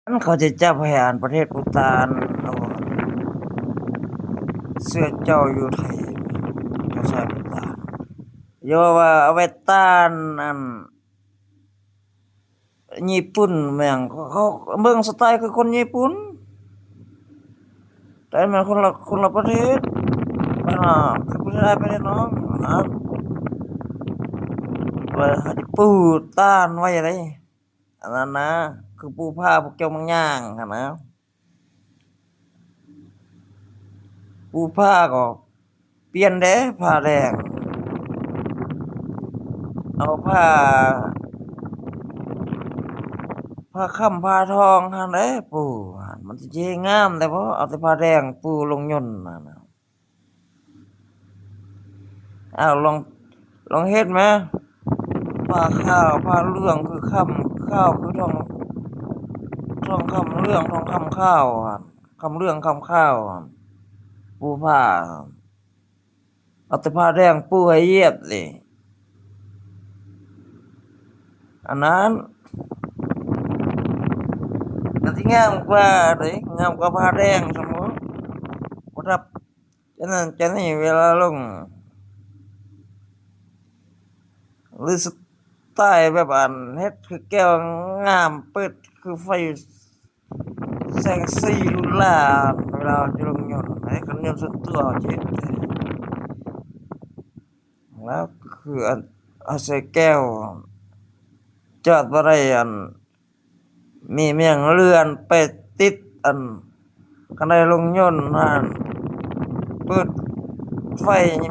ອັນເຂົາຈະຈັບໃຫ້ອັນປະເທດພູຕານ ເອົາເຊື້ອເຈົ້າຢູ່ໄທ ເຈົ້າຊາຍພູຕານ ຢ່າວ່າເອົາໄປຕ້ານອັນຍີ່ປຸ່ນແມ່ນຫຍັງ ເຂົາເບິ່ງສະໄຕຄືຄົນຍີ່ປຸ່ນ ແຕ່ແມ່ນຄົນລະ ຄົນລະປະເທດ ອັນນ່າ ຄືປະເທດອ້າຍປະເທດນ້ອງ ອັນນັ້ນ ວ່າເຮົາຈະປູຕ້ານໄວ້ໃດ ອັນນັ້ນນະ ຄືປູພາພວກເຈົ້າມັກຍ່າງຫັ້ນນະ ປູພາກໍປ່ຽນເດ້ ຜ້າແດງ ເອົາຜ້າ ຜ້າຄ້ຳຜ້າທອງຫັ້ນເດ້ປູ ມັນຊິງາມໄດ້ບໍ່ ເອົາແຕ່ຜ້າແດງປູລົງຍົນຫັ້ນນະ. ອ້າວ ລອງ ລອງເຮັດແມ ຜ້າຂາວ ຜ້າເຫຼືອງຄືຄຳ ຂາວຄືທອງ ທອງຄຳເຫຼືອງ ທອງຄຳຂາວຫັ້ນ ຄຳເຫຼືອງຄຳຂາວຫັ້ນ ປູຜ້າ ເອົາແຕ່ຜ້າແດງປູໃຫ້ຢຽບເດ ອັນນັ້ນ ມັນຊິງາມກວ່າເດ ງາມກວ່າຜ້າແດງຊັ້ນບໍ ບໍ່ດັບ ຈັ່ງນັ້ນຈັ່ງນີ້ ເວລາລົງ ຫຼືສະໄຕແບບອັນເຮັດຄືແກ້ວງາມ ເປີດຄືໄຟແສງສີຫຼູຫຼາ ເວລາຈະລົງຍົນ ໃຫ້ຄັນຍົນສ່ວນຕົວເຮັດ ແລ້ວຄືອັນເອົາໃສ່ແກ້ວ ຈອດບໍ່ໄດ້ອັນ ມີແມງເລື່ອນໄປຕິດອັນ ຄັນໄດ້ລົງຍົນຫັ້ນ ເປີດໄຟ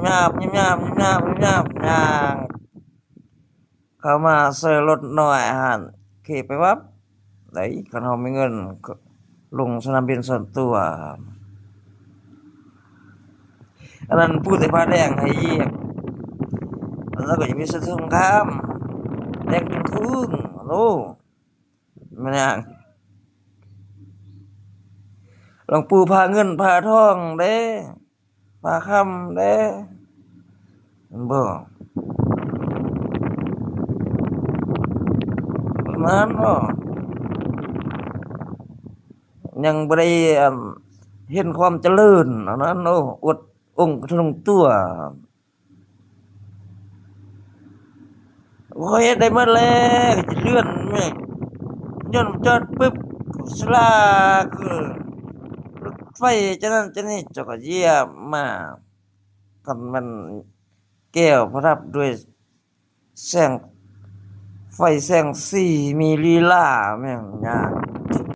ຍາບໆ ຍາບໆ ຍາບໆ ຍາບໆ ຍ່າງເຂົ້າມາໃສ່ລົດນ້ອຍຫັ້ນ ຂີ່ໄປວັບໄດ໋ ຄັນເຮົາມີເງິນລົງສະໜາມບິນສ່ວນຕົວ ອັນນັ້ນປູແຕ່ຜ້າແດງໃຫ້ຢຽບ ແລ້ວກໍຈະມີສະສົງຄາມ ແດງເປັນຄຸງ ໂອ້ ແມ່ນຫຍັງ ລອງປູຜ້າເງິນຜ້າທອງເດ້ ຜ້າຄຳເດ້ ເຫັນບໍ່ ປະມານບໍ່ ຍັງບໍ່ໄດ້ອັນເຫັນຄວາມຈະເລີນ ອັນນັ້ນ ໂອ້ ອວດອົງກະທົງຕົວ. ຂ້ອຍເຮັດໄດ້ໝົດແລ້ວ ຈະເລື່ອນແມ່ ຍ້ອນຈອດປຶບ ສະລາກ ລົດໄຟຈັ່ງນັ້ນຈັ່ງນີ້ ເຈົ້າກໍຢຽບມາ ຄັນແມ່ນແກ້ວປະດັບດ້ວຍແສງໄຟແສງສີ ມີລີລາແມ່ນຫຍັງ